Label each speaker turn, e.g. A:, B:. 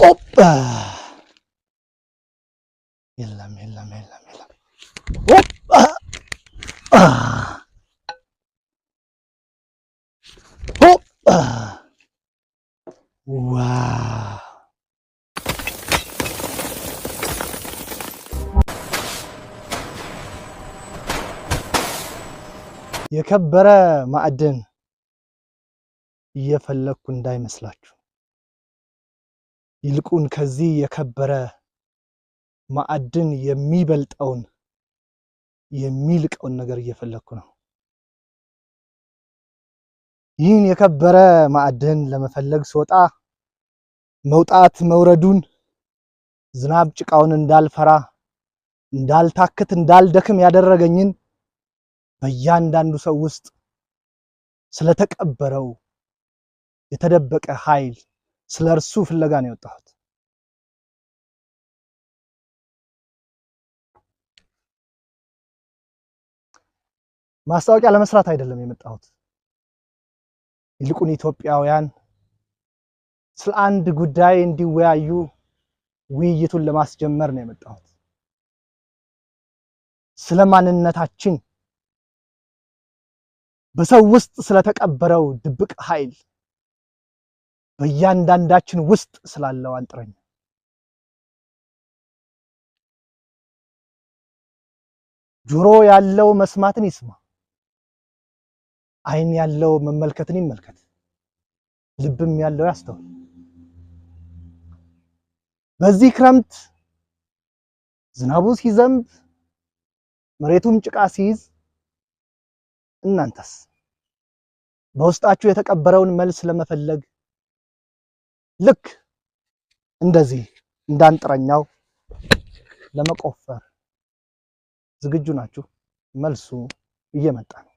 A: ኦፓ! የለም፣ የለም፣ የለም፣ የለም። ኦፓ! ኦፓ! Wow! የከበረ ማዕድን እየፈለግኩ እንዳይመስላችሁ። ይልቁን ከዚህ የከበረ ማዕድን የሚበልጠውን፣ የሚልቀውን ነገር እየፈለግኩ ነው። ይህን የከበረ ማዕድን ለመፈለግ ስወጣ መውጣት መውረዱን፣ ዝናብ ጭቃውን እንዳልፈራ፣ እንዳልታክት፣ እንዳልደክም ያደረገኝን በእያንዳንዱ ሰው ውስጥ ስለተቀበረው የተደበቀ ኃይል፣ ስለ እርሱ ፍለጋ ነው የወጣሁት። ማስታወቂያ ለመስራት አይደለም የመጣሁት። ይልቁን ኢትዮጵያውያን ስለ አንድ ጉዳይ እንዲወያዩ ውይይቱን ለማስጀመር ነው የመጣሁት። ስለ ማንነታችን፣ በሰው ውስጥ ስለተቀበረው ድብቅ ኃይል፣ በእያንዳንዳችን ውስጥ ስላለው አንጥረኛ። ጆሮ ያለው መስማትን ይስማ፣ ዓይን ያለው መመልከትን ይመልከት፣ ልብም ያለው ያስተውል። በዚህ ክረምት ዝናቡ ሲዘንብ፣ መሬቱም ጭቃ ሲይዝ፣ እናንተስ በውስጣችሁ የተቀበረውን መልስ ለመፈለግ ልክ እንደዚህ እንዳንጥረኛው ለመቆፈር ዝግጁ ናችሁ? መልሱ እየመጣ ነው።